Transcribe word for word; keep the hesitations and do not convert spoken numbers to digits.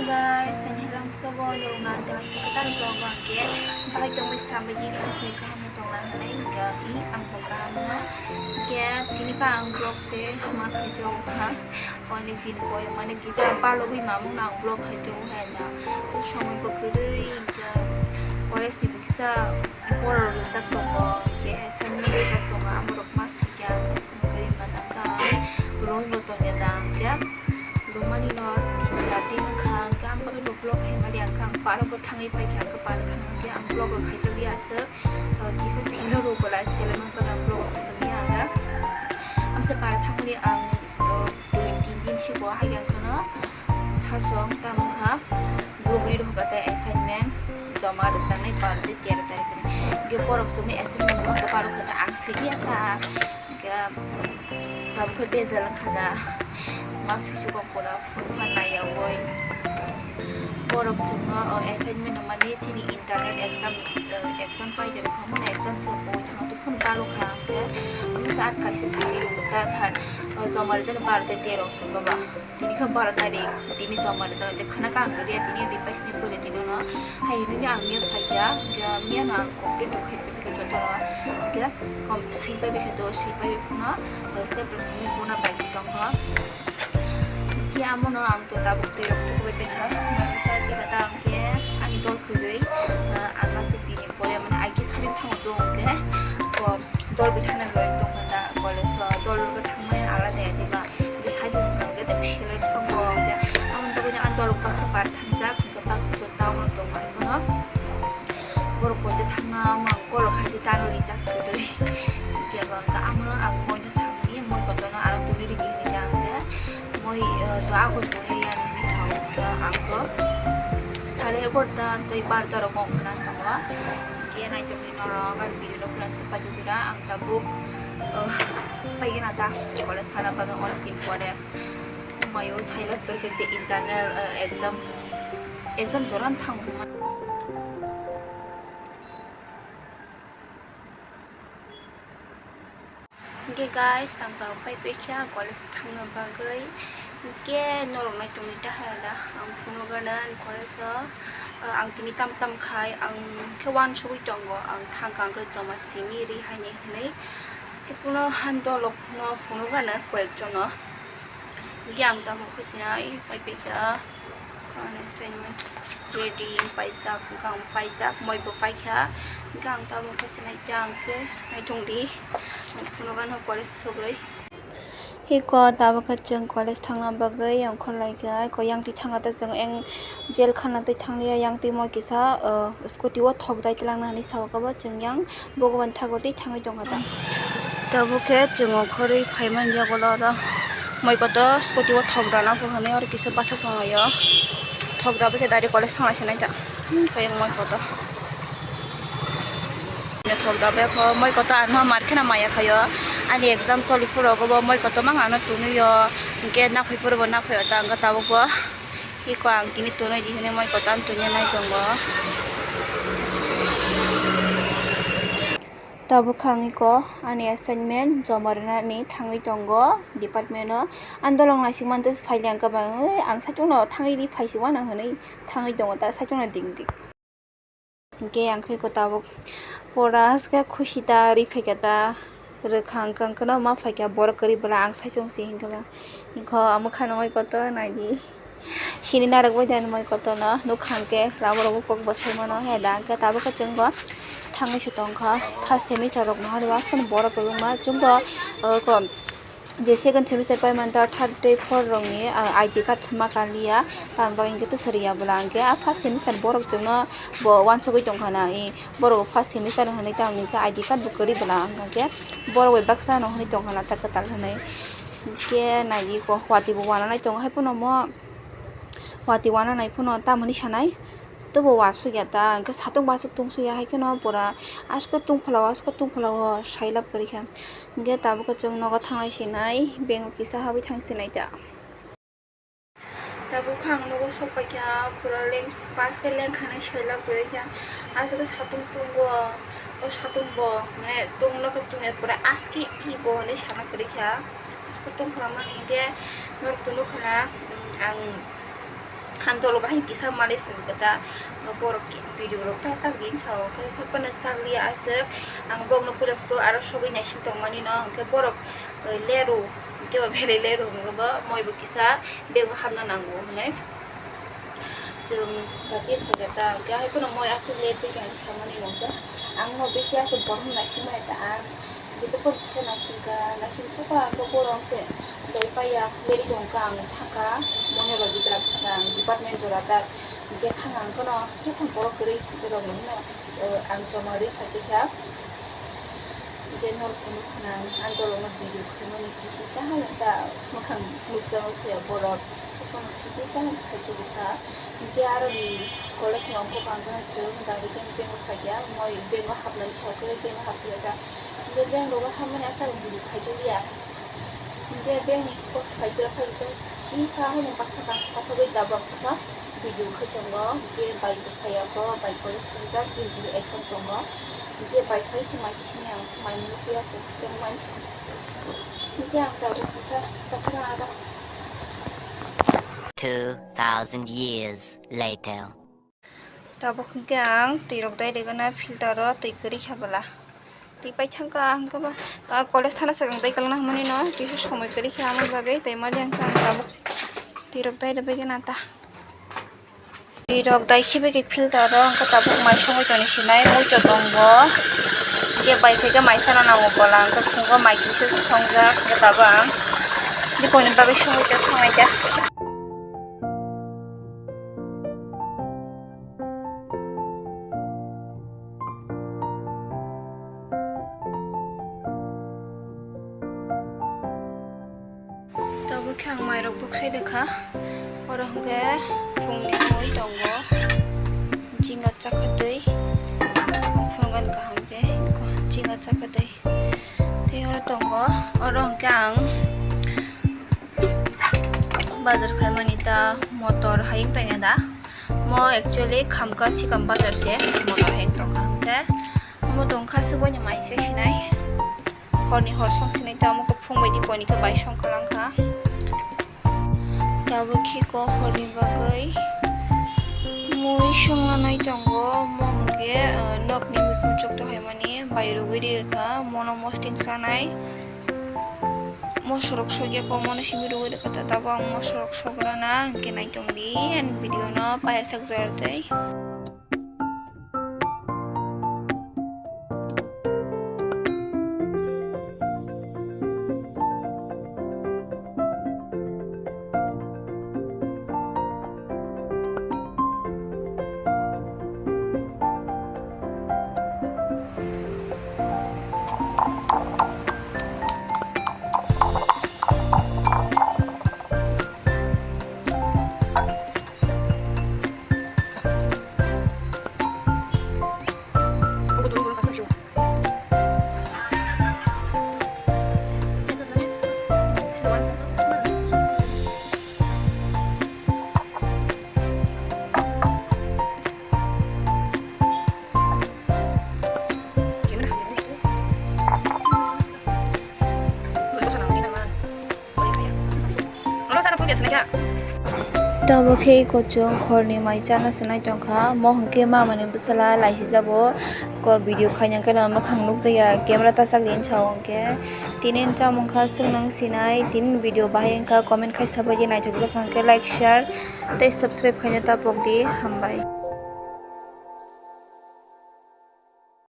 Guys, ani lamsobo norok nang jora se kwtal vlog o hwnkhe bahai tongwi sambai di, kaham tongna hwnwi hwnkhe ang bo kaham no. Hwnkhe tini khe ang vlog se ma khaijak kha. Onek din pore mane kisa balogwi mamung no ang vlog khaijak kha na. O somoi bo kwrwi hwnkhe college ni bo kisa borok rwjak tongo, hwnkhe assignment rwjak tongo, amorok ma sikya. Room bo tongya da hwnkhe, room ani no tin jati wngkha, hwnkhe ang bagwi bo vlog khaimani, hwnkhe ang park o thangwi paikha, hwnkhe park thangkhe ang vlog rok khaijak ya aswk, kisa silo rw belai, sele man bagwi ang vlog rok khaijak ya, hwnkhe amsa park thangmani ang, o, dui tin din sibo haiya hwnkhe no, Sar chwng tamo wngkha, bugri rok hwnkha tei assignment joma rwjaknai baro tei tero tarikh ni. Hwnkhe borok chwngni assignment rok hwnkha baro khe ta ang sidi ya kha. Hwnkhe tabuk khe bejal wngkha da. Ma swijukgo pura phone phan naiyaui. Borok chwngno, o, assignment rwmani chini internal exam, o, exam pai de rwkha, omono exam se pogwi thangma tei phone baro kha hwnkhe. Omo sa kaisa sari rok ta sar, o, joma rwjaknai baro tei tero hwnkha ba. Tini khe baro tarikh, tini joma rijak, tei khwna kang rwya, tini ri paisni pore tini no. Hai hwnwi ang miya phaikha, hwnkhe miya no ang complete rw khai phaikha joto no. Hwnkhe kom swi pai bikha do, swi pai phano, step rok simi buna bai tongkha. Hwnkhe amo no ang to tabuk twi rok tukubai bikha. Char khe ta hwnkhe ani dol kwrwi, ang aswk tini pore mane I T sari thango do hwnkhe kom. Dol bwthangna loi tongkha ta college o, dol bwthangmani alada ya diba, hwnkhe side o hwnkhe tei phelai thango, hwnkhe aboni bagwino ang dol baksa bar thangjak, hwnkhe baksa to town o tongo, haiphano borok koito thangna, omo ang call rok khaisi tano recharge kwrwi, hwnkhe bo hwnkhe amono ang moino samani, moi kotorno aro tongwi rwdi hinwi ta hwnkhe. Moi, eh, to agoi tongwi ya nini sao, to ang to sare egarota tei barota rok wng khna tongo. Khe naitokni norok ani video no khwlangsa paijak jora ang tabuk, eh, paigwna ta college thana bagwi onek din pore. Mayo sailak torkhe je internal, eh, exam, exam jora thang. Hwnkhe guys, ang tabuk pai paikha college thangna bagwi. Hwnkhe norok nai tongwi ta hala ang phunukgana college o, ah, ang tini tam tam khai ang khe uansugwi tongo, ang thangkha hwnkhe joma simi ri haini hwnwi. Hwnkhe phano han dolok phano phunukgana koyek jono. Hwnkhe ang tabuk khe sinai pai paikha. Ani assignment ready paijak, hwnkhe ang paijak, moi bo paikha, hwnkhe ang tabuk khe sinai ta hwnkhe naithung di, ang phunukgano college sogwi. Iko tabuk khe chwng college thangna bagwi ongkhor laikha, iko yang twi thangkha ta chwng eng jail khana twi thanglia, yang twi moi kisa, uh, scooty o thok dai twlangna hinwi sao khe bo chwng yang Bhagwan thago tei thangwi tongkha ta. Tabuk khe chwng ongkhorwi phaimani yagulo oro moi kotor scooty o thok dana pho hwnwi oro kisa bathak tonglai o. Thok dabai khe direct college thangna sinai ta. Hmm, khe moi kotor. Thok dabai kho moi kotor ano mar kheno maya khaio. Ani exam choli phuru rogo bo moi kotor mang ano tunui o. Hwnkhe naphai phuru bo naphai o ta wngkha tabuk bo. Iko ang tini tonwi di hwnwi moi kotor ang tongya nai tongo. Tabuk khe ang iko ani assignment joma rwnani thangwi tongo department o. Ang dolong naisik mantwi phailiya ang kwbangwi, ang saichungno thangwi ri phaisingwano hwnwi thangwi tongo ta saichungno ding ding. Hwnkhe ang khe iko tabuk pora haske khusi ta ri phaikha ta, rwkha hwnkhe hwnkhe no ma phaikha borok kwrwi bwla ang saichung se hinkhe ba. Hwnkhe o mwkhang nugwi kotor naidi. Sini narwk bai da moi kotorno nukha hwnkhe rabo rabo kok bo sai mano he da hwnkhe tabuk khe chwng bo thangwi se tongkha first semester rok no hari bo aswk borok kwbangma chwng bo, uh, ko-, je second semester pai manta thirty four rokni, ah, I D card ma kaliya, tamo bagwi hwnkhe twswk riya bwla hwnkhe ah first semester borok chwngno bo uansugwi tongkha na, i borok first semester hwnwi tamo hwnkhe I D card bo kwrwi bwla hwnkhe borok bai baksa no hwnwi tongkha na ta kwtal hwnwi. Hwnkhe naidi ko watwi bo wananai tongo hai phano omo watwi wananai phano tamoni sanai. Tobo wasukya ta, hwnkhe satung bo aswk tungsukya, hai kheno pura aswk tungphla o, aswk tungphla o, sailab kwrwi kha. Hwnkhe tabuk khe chwng nogo thanglai sinai, beng kisa habwi thang sinai ta. Tabuk khe ang nogo sok paikha, pura leng, pass khe lengkha nai sailab kwrwi kha. Aswk satung tungo, o satung bo, mane tungno khe tungya, pura aski i bo hinwi sana kwrwi kha. Aswk tungphla mani hwnkhe norok tunu khna, ang. Handolo bahai kisa malai phuru kata borok video rok ta sak din sao khe phano sak liya aswk. Ang bokno puila photo aro sogwi naising tongmani no hwnkhe borok leru hwnkhe ba belai leru hwnkhe bo moi bo kisa bego hapna nango hwnwi. Chwng dati phai kata hwnkhe hai phano moi aswk le tei kaisa samani nangkha. Ang no bisi aswk borok naising mani ta ang. Joto pon kisa naisingkha, naising thokha, ang khe borok se dai paiya, ready tongkha, ang thangkha, monero dikla thangkha, ang department jora ta, hingke thang ang kono, jokhon borok kwrwi rok no hino, ang choma rwi phai tongkha, hingke norok phunuk khna, ang andorok no video khaimani kisi ta hano ta, swkang nukjakgo soya borok, jokhon kisi ta khai tongkha, hingke aro ni college ni ongkho bangkha chwng, dagwi khe bengo phaikha, moi bengo hapnani sokhe bengo hapkha. Hingke beng rogo hamani asai video khaijak ya. Hingke beng ni kok khaijak khaijak si sa haino baksa baksa kok dabang kisa video khai tongo. Hingke bai bo khaiya bo bai college khaijak tini exam tongo. Hingke bai khai se mai se sini ang mai mani piya kok tong mai. Hingke ang tabuk kisa baksa ada. Two thousand years later. Tabuk hingke ang twi rok dai rigana filter o twi kwrwi kha bwla. Twi paithangkha hingke ba college thana swkang tei kwlwngna hwnmani no kisa somoi kwrwi kha amoni bagwi tei mali hingke ang tabuk twi rok dai rwbaigana ta. Twi rok dai khibaikhe filter o hingke tabuk mai songwi toni sinai muitu tongo. Hingke bai phaikhe mai sana nango bwla hingke phungo mai kisa se songjak hingke tabuk ang bikoni bagwi songwi tong songnai kha. Tabuk khe ang mairok buksai rwkha. Oro hwnkhe phungni mui tongo. Jinga chakhatwi. Phunukgani kaham khe jinga chakhatwi. Tei oro tongo. Oro hwnkhe ang bazar khaimani ta motor hayung tongya da. Mo actually khamkha sikam bazar se motor hayung tongkha hwnkhe. Omo tongkha se boini mai se sinai. Horni hor song sinai ta omo khe phung bai di boini khe bai song kwlangkha. Tabuk khe ko horni bagwi mui songna nai tongo. Mo hwnkhe, ah, nokni mikhumu chokto haimani bai rwgwi ri rwkha. Mono mosting chanai. Mosorok sogya ko mono simi rwgwi rwkha ta. Tabuk ang mosorok sograna hwnkhe nai tongdi and video no paya sak jar tei. Tamo khe kochwng horni mai chana se nai tongkha, mo hwnkhe mamani bwsala laisijago, ko video khaina khe no mwkhang nukjakya, camera tachak di sao hwnkhe. Tini chamung kha chwng nang sinai, tini video bahai wngkha, comment khai sabaidi naithok wngkha hwnkhe like, share tei subscribe khaina tapok di, hambai.